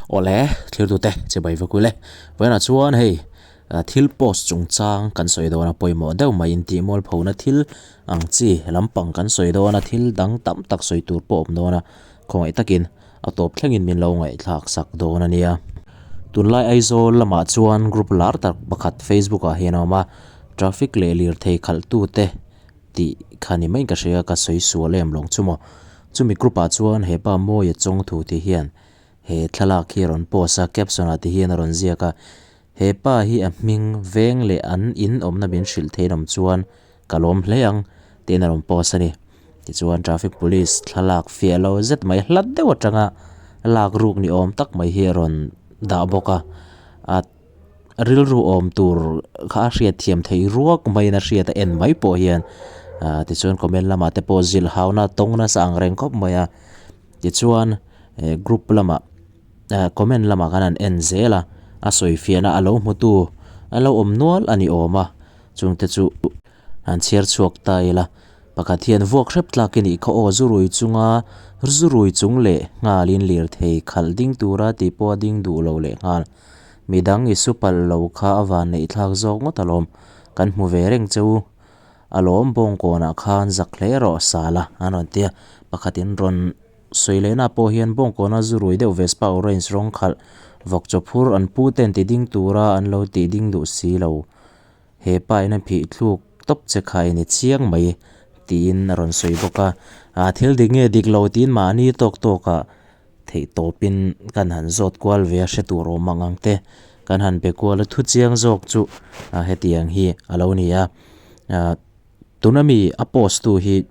Awle, thiltute chibai vek ule. Vawiinah chuan hei thil post chungchang kan sawi dawn a pawimawh deuh mai intih mualphona thil ang chi lampang kan sawi dawn a thil dang tam tak sawi tur pawh a awm dawn a khawngaih takin a tawp thlengin min lo ngaihthlak sak dawn a nia. Tunlai Aizawl lamah chuan group lar tak pakhat Facebook ah hian a awm a traffic leh lirthei khalhtute tih kha ni maiin ka hria ka sawi sual em lawng chu maw. Chumi group ah chuan hepa Mawia Chawngthu tih hian He thlalak hi a rawn post a, caption ah te hian a rawn ziak a, He pa hi a hming veng leh an in awmna min hrilh theih lam chuan ka lawm hle ang tiin a rawn post a ni. Tichuan traffic police thlalak fiah lo zet mai hlat deuh atanga lak ruk ni awm tak mai hi a rawn dah bawk a, a rilru awm tur kha a hriat thiam theih ruak maiin a hriat a en mai pawh hian ah tichuan comment lamah te pawh zilh hauna tawng nasa ang reng khawp mai a. Tichuan eh group lamah ah comment lamah khan an en zel a, a sawi fiahna a lo hmutu a lo awm nual a ni awm a, chungte chu an chhiar chhuak ta ila. Pakhat hian vuak hrep tlak i nih kha aw zurui chunga zurui chung leh nghalin lirthei khalh ding tura tih pawh a ding duh lo leh nghal. Midang i su palh lo kha a van neih thlak zawk ngawt alawm, kan hmu ve reng che u. A lawm bawngkawnah khan zak hle rawh sala an rawn ti a, pakhatin rawn sawi lehna pawh hian bawngkawna zu rui deuh Vespa orange rawng khalh vawk chaw phur an pu ten ti ding tura an lo tih ding duh si lo. He pa in a phih thluk tawp che kha i ni chiang mai tiin a rawn sawi bawk a, ah thil dik nge dik lo tiin mahni tawk tawkah theih tawpin kan han zawt kual ve a hre tur awm ang ang te kan han be kual a thu chiang zawk chu ah hetiang hi a lo ni a ah tuna mi a post tu hi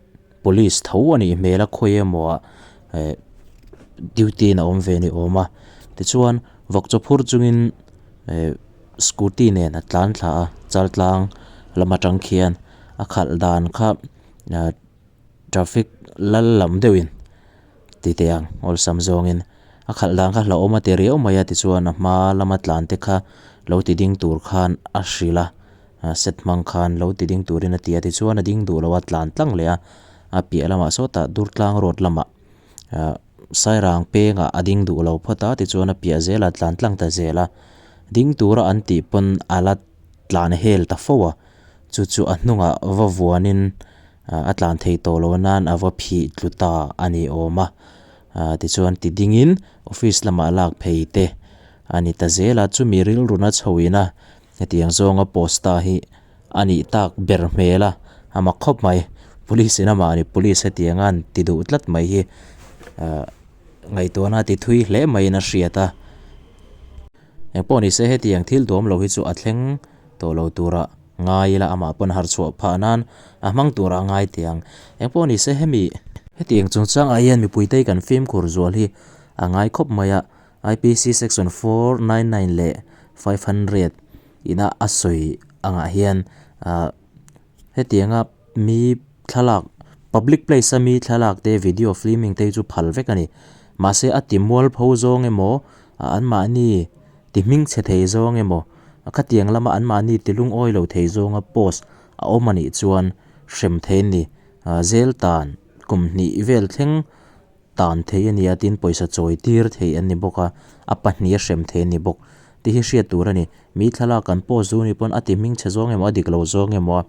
police tho a nih hmel a khawi emaw ah eh duty in a awm ve ni awm a tichuan vawk chaw phur chungin eh scooty nen a tlan thla a chaltlang lam atang khian a khalh dan kha ah traffic lal lam deuhin ti teh ang awlsam zawngin a khalh dan kha hlauhawm a ti riau mai a tichuan a hma lama tlan te kha lo ti ding tur khan a hrilh a ah set hmang khan lo ti ding turin a ti a tichuan a ding duh lo a tlan tlang leh a a piah lamah sawtah Durtlang road lamah ah Sairang pengah a ding duh lo phawt a tichuan a piah zelah tlan tlang ta zel a ding tura an tih pawn a la tlan hel ta fo a chu chu a hnungah va vuanin. A tlan thei tawh lo nan a va phih tlu ta a ni awm a, tichuan ti dingin office lamah lak phei te a ni ta zel a, chumi rilruna chhoin a hetiang zawnga post ta hi a nih tak ber hmel a, a mak khawp mai. Police in amah ni police hetiang a an ti duh tlat mai hi ngaihtuahna a ti thui hle maiin a hriat a, engpawh ni se hetiang thil duam lo hi chu a thleng tawh lo tura. Ngai ila amah pawn har chhuah phah nan a hmang tur a ngai teh ang. Eng pawh ni se hemi. Hetiang chungchangah hian mipuite kan fimkhur zual hi a ngai khawp mai a, IPC section 499 leh 500 ina a sawi angah hian ah hetianga mi thlalak public place a mi thlalak te video filming te hi chu phal vek a ni. Mahse a ti mualpho zawng emaw anmahni Ti hming chhe thei zawng emaw, a khatiang lama anmahni ti lungawi lo thei zawnga post a awm a nih chuan hrem thei a ni. Zel tan kum hnih vel thleng tan thei a ni a, tin pawisa chawi tir thei an ni bawk a, a pahnih a hrem thei a ni bawk. Ti hi hriat tur a ni. Mi thlalak kan post zu ni pawn a ti hming chhe zawng emaw a dik lo zawng emaw a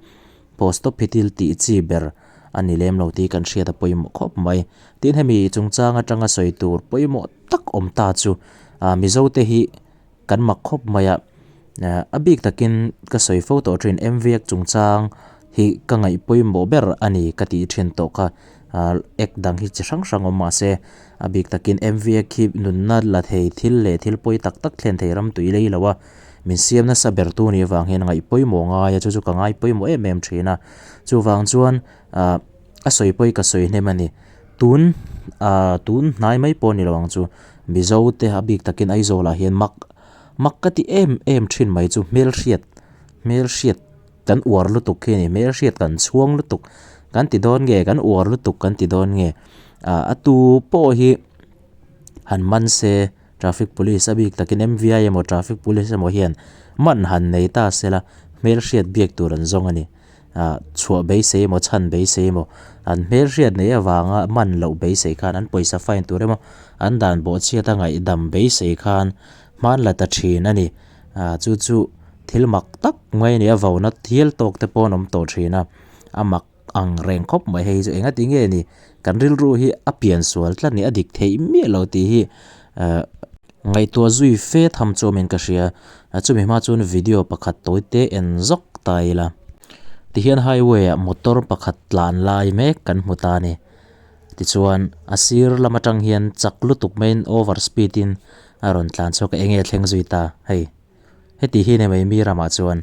post tawp hi thil tih chi ber a ni lem lo tih kan hriat a pawimawh khawp mai. Tin hemi chungchang atanga sawi tur pawimawh tak awm ta chu ah Mizo te hi kan mak khawp mai a, a bik takin ka sawi fo tawh thin MVF chungchang hi ka ngaih pawimawh ber a ni ka tih thin tawh kha ah ek dang hi chi hrang hrang awm mahse a bik takin MVF hi nunna la thei thil leh thil pawi tak tak thlen thei ram tui lei lo a min siam nasa ber tu nih avang hian ngaih pawimawh ngai a chu chu ka ngai pawimawh em em thin a chuvang chuan ah a sawi pawi ka sawi hnem a ni tun ah tun hnai mai pawh a ni lo ang chu Mizo te a bik takin Aizawl ah hian mak mak ka ti em em thin mai chu hmelhriat hmelhriat kan uar lutuk khi a ni hmelhriat kan chhuang lutuk kan ti dawn nge kan uar lutuk kan ti dawn nge ah a tu pawh hi han man se traffic police a bik takin M V I emaw traffic police emaw hian man han nei ta se la hmelhriat biak tur an zawng a ni. Ah chhuah beisei emaw chhan beisei emaw an hmelhriat nei avanga man loh beisei khan an pawisa fine tur emaw an dan bawhchhiat a ngaihdam beisei khan hman la ta thin a ni. Ah chu chu thil mak tak mai a ni a vona thil tawk te pawh an awm tawh thin a a mak ang reng khawp mai hei chu enga ti nge ni kan rilru hi a pian sual tlat ni a dik theih miah lo tih hi ah ngaihtuah zui fe tham chu awmin ka hria chumi hma chuan video pakhat tawi te en zawk ta ila tihian highway ah motor pakhat tlan lai mek kan hmu ta a ni tichuan a sir lam atang hian chak lutuk maiin over speed in a rawn tlan chhuak a enge thleng zui ta hei. Heti hi ni mai mi ramah chuan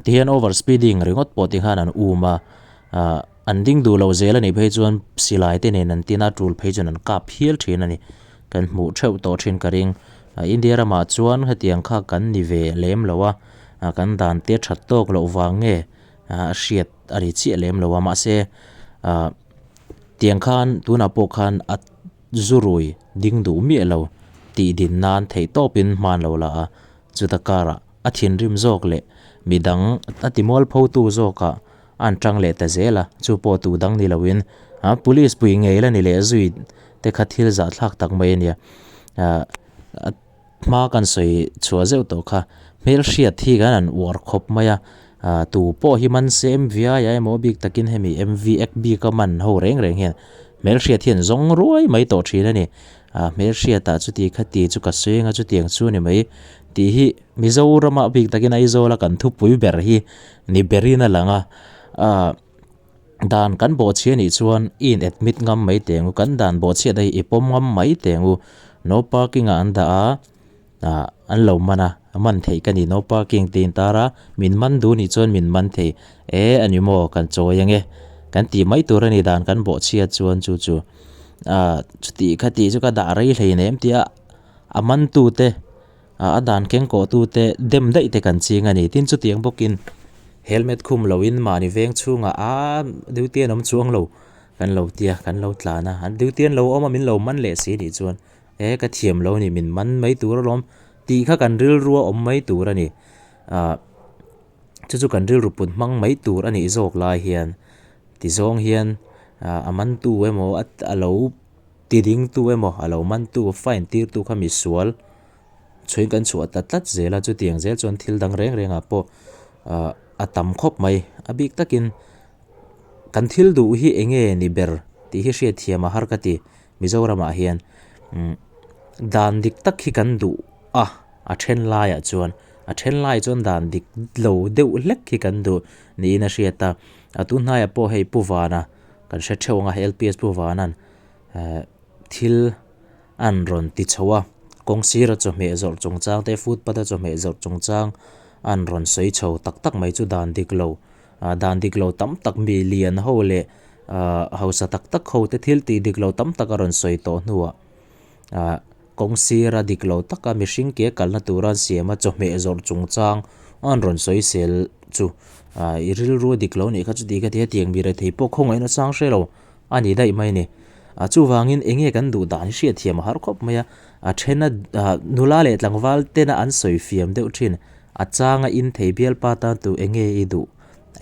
tihian over speeding ringawt pawh tikhan an um a, ah an ding duh loh zel a nih phei chuan silai te nen an tin a, tul phei chuan an kap hial thin a ni. Kan hmuh theuh tawh thin ka ring. India ramah chuan hetiang kha kan ni ve lem lo a, kan dan te that tawk loh vang nge a hriat a ri chiah lem lo a, mahse ah tiang khan tunah pawh khan a Zurui ding duh miah lo tih din nan theih tawpin hman lo la a, chuta karah a thinrim zawk leh midang a ti mualphotu zawkah an tang leh ta zel a, chu pawh tu dang ni loin a police pui ngei la ni leh zui te kha thil zahthlak tak mai a nia. Hma kan sawi chhuah zeuh tawh kha hmelhriat hi kan han uar khawp mai a, ah tu pawh hi man se MVI ah emaw bik takin hemi MV act bik a man ho reng reng hian hmelhriat hian zawng ruai mai tawh thin a ni. Ah hmelhriat ah chuti khati chu ka sawi anga chutiang chu a ni mai tih hi Mizoram ah bik takin Aizawl a kan thupui ber hi ni berin a lang a, ah dan kan bawhchhia nih chuan i in admit ngam mai teh ang u, kan dan bawhchhiat a hi i pawm ngam mai teh ang u. No parking ah an dah a, ah an lo man a, man theih ka ni no parking tih in tar a, min man duh nih chuan min man thei e a ni maw kan chawi ang e kan tih mai tur a ni dan kan bawhchhia chuan chu chu ah chuti kha tih chu ka dah rei hleinem tia a man tu te A dan keng kawhtute dem daih te kan ching a ni. Tin chutiang bawkin helmet khum loin mahni veng chhungah a duty an awm chuang lo kan lo tia kan lo tlan a. An duty an lo awm a min lo man leh si nih chuan e ka thiam lo a ni min man mai tur alawm tih kha kan rilru a awm mai tur a ni. Ah chu chu kan rilru put hmang mai tur a nih zawk lai hian tizawng hian a mantu emaw a lo ti dingtu emaw a lo mantu fine tirtu kha misual chhuin kan chhuah ta tlat zel a chutiang zel chuan thil dang reng reng ah pawh ah a tam khawp mai a bik takin kan thil duh hi eng nge ni ber tih hi hriat thiam a har ka ti Mizoram ah hian umm dan dik tak hi kan duh a a then laiah chuan a then laiah chuan dan dik lo deuh hlek hi kan duh niin a hriat a a tun hnaiah pawh hei Pu Vana kan hre theuh ang a L P S Pu Vana'n eh thil an rawn ti chho a, kawng sira chawhmeh zawrh chungchang te footpath a chawhmeh zawrh chungchang an rawn sawi chho tak tak mai chu dan dik lo ah dan dik lo tam tak mi lian ho leh ah hausa tak tak ho te thil tih dik lo tam tak a rawn sawi tawh hnuah ah kawng sira dik lo taka mihring ke kalna tura an siam a chawhmeh zawrh chungchang an rawn sawi sel chu ah i rilru a dik lo nih kha chuti kha ti hetiang mi rethei pawh khawngaihna sang hre lo. A ni daih mai a ni. A chuvangin eng nge kan duh dan hi hriat thiam a har khawp mai a. A then a nula leh tlangval tena an sawi fiam deuh thin. A changa in thei bialpa tan tu eng nge i duh?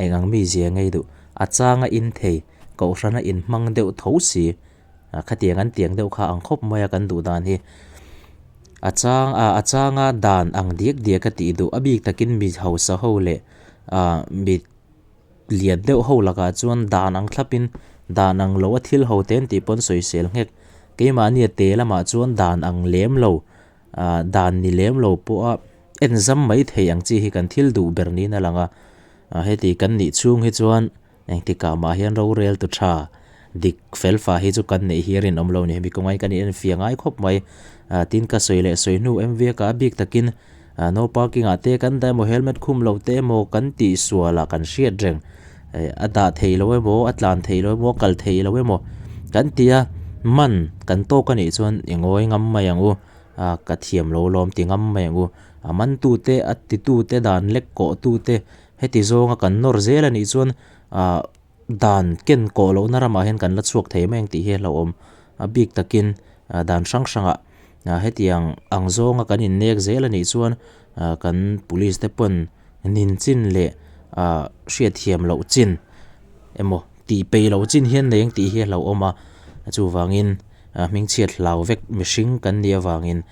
Eng ang mi zia nge i duh? A changa in thei kohhrana in hmang deuh tho si. A khatiang an tiang deuh kha ang khawp mai a kan duh dan hi. A chang a changa dan ang diak diak a tih duh a bik takin mi hausa ho leh mi Lian deuh ho lakah chuan dan ang thlapin dan ang lo a thil ho te an tih pawn sawisel nghek. Keimahni a te lamah chuan dan ang lem lo, ah dan ni lem lo pawha en zam mai thei ang chi hi kan thil duh ber niin a lang a. Ah heti kan nih chhung hi chuan engtikah mah hian rorel tu tha dik fel fa hi chu kan neih hi a rinawm lo ni. Hemi kawngain kan inenfiah ngai khawp mai. Ah tin ka sawi leh sawi hnu em viaka a bik takin Ah no parking ah te kan dah emaw helmet khum lo te emaw kan tih sual ah kan hriat reng eh a dah thei lo emaw a tlan thei lo emaw a kal thei lo emaw kan ti a man kan tawk a nih chuan i ngawi ngam mai ang u ah ka thiam lo lawm ti ngam mai ang u a man tu te a ti tu te dan lek kawh tu te heti zawnga kan nawr zel a nih chuan ah dan ken kawh lohna ramah hian kan la chhuak thei mai ang tih hi a hlauhawm a bik takin ah dan hrang hrangah ah hetiang ang zawnga kan innek zel a nih chuan ah kan police te pawn nin chin leh ah hriatthiam loh chin. emaw tih peih loh chin hian nei ang tih hi a hlauhawm a, chuvangin hmingchhiat hlau vek mihring kan nih avangin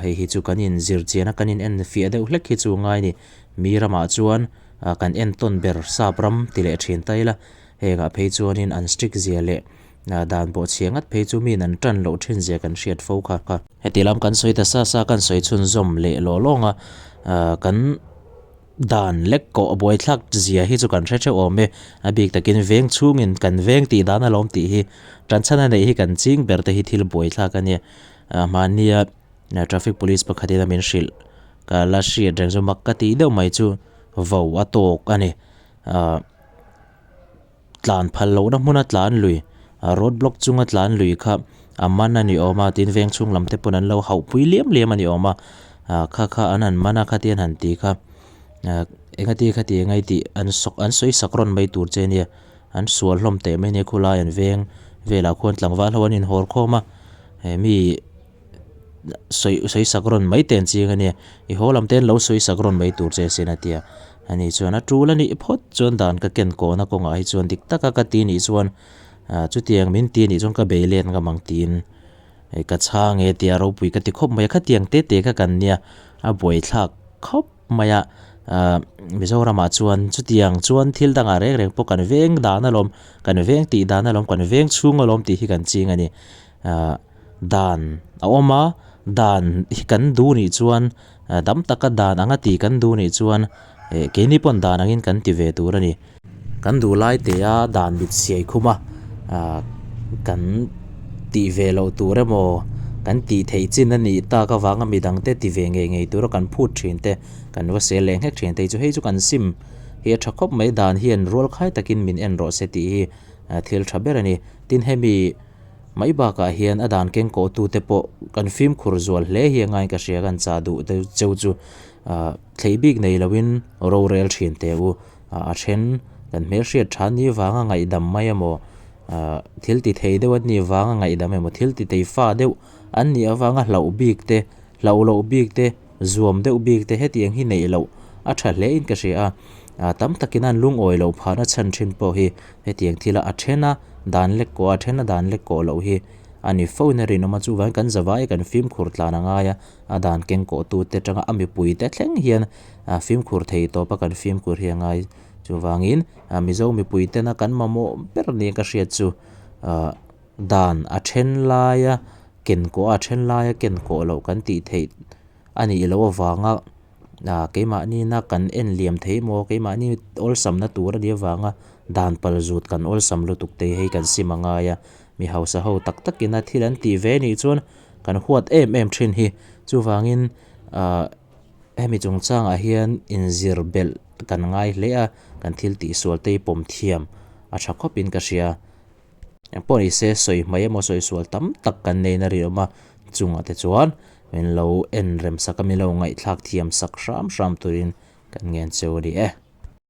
hei hi chu kan inzir chian a, kan in en fiah deuh hlek hi chu a ngai a ni. Mi ramah chuan kan entawn ber sap ram ti leh thin ta ila, hengah phei chuanin an strict zia leh dan pawh chhia ngat phei chu miin an tan loh thin zia kan hriat fo kha. Heti lam kan sawi ta sa sa kan sawi chhunzawm leh lawh lawng a, kan Dan lek kawh buaithlak zia hi chu kan hre theuh awm e. A bik takin veng chhungin kan veng tih dan alawm tih hi tanchhan a neih hi kan ching ber te hi thil buaithlak a nia. Mahnia traffic police pakhatin a min hrilh ka la hriat reng chu mak ka tih deuh mai chu vo a tawk a ni. Tlan phal lohna hmuna tlan lui, road block chunga tlan lui kha a man a ni awm a, tin veng chhung lam te pawn an lo hauh pui liam liam a ni awm a, kha kha an han man a khati an han ti kha, engati khati engai tih an sawk an sawi sak rawn mai tur che nia, an sual hlawm teh mai nia khulai an veng velah khuan tlangval ho an inhawr khawm a, he mi. sawi sawi sak rawn mai te an chiang a nia i haw lam te an lo sawi sak rawn mai tur che sin a tia ani chuan a tul a nih phawt chuan dan ka ken kawhna kawngah hi chuan dik taka ka ti nih chuan ah chutiang min ti nih chuan ka bei let ngam ang tiin hei ka chhang e tia ropui ka ti khawp mai a khatiang te te kha kan nia a buaithlak khawp mai a ah Mizoramah chuan chutiang chuan thil dangah reng reng pawh kan veng dan alawm kan veng tih dan alawm kan veng chhung alawm tih hi kan ching a ni ah. Dan a awm a, dan hi kan duh nih chuan dam taka dan anga tih kan duh nih chuan eh keini pawn dan angin kan ti ve tur a ni. Kan duh lai te a dan mit siai khum a, ah kan tih ve loh tur emaw kan tih theih chin a nih tak avanga midangte ti ve ngei ngei tura kan phut thin te, kan va sel leh nghek thin te hi chu hei chu kan sim hi a tha khawp mai dan hian rualkhai takin min en rawh se tih hi thil tha ber a ni. Tin hemi. Mai bakah hian a dan keng kawhtute pawh kan fimkhur zual hle hi a ngain ka hria kan chah duh deuh cheu chu ah thlei bik nei loin rorel thin teh u ah a then kan hmelhriat tha ni vanga ngaihdam mai emaw ah thil ti thei deuh an nih vanga ngaihdam emaw thil ti thei fa deuh an nih avanga hlauh bik te hlauh loh bik te zuam deuh bik te hetiang hi neih loh a tha hle in ka hria a ah tam takin an lungawi loh phahna chhan thin pawh hi hetiang thila a then a dan lek kawh a then a dan lek kawh loh hi a ni fo in a rinawm a chuvangin kan zavai kan fimkhur tlan a ngai a a dan keng kawh tu te atanga a mipui te thleng hian ah fimkhur thei tawp a kan fimkhur hi a ngai chuvangin ah mizo mipui tena kan mamawh ber nia ka hriat chu ah dan a then laia ken kawh a a then laia ken kawh loh kan tih theih a nih loh avanga ah keimahni na kan en liam thei maw keimahni awlsamna tur a nih avanga dan pal zut kan awlsam lutuk te hei kan sim a ngai a mi hausa ho tak takin a thil an tih ve nih chuan kan huat em em thin hi chuvangin ah hemi chungchangah hian inzir belh kan ngai hle a kan thil tihsual te hi pawm thiam a tha khawpin ka hria. Engpawh ni se sawi hmai emaw sawi sual tam tak kan nei na ri awm a, chungah te chuan min lo en rem sak a, min lo ngaihthlak thiam sak hram hram turin kan ngen cheu a ni e.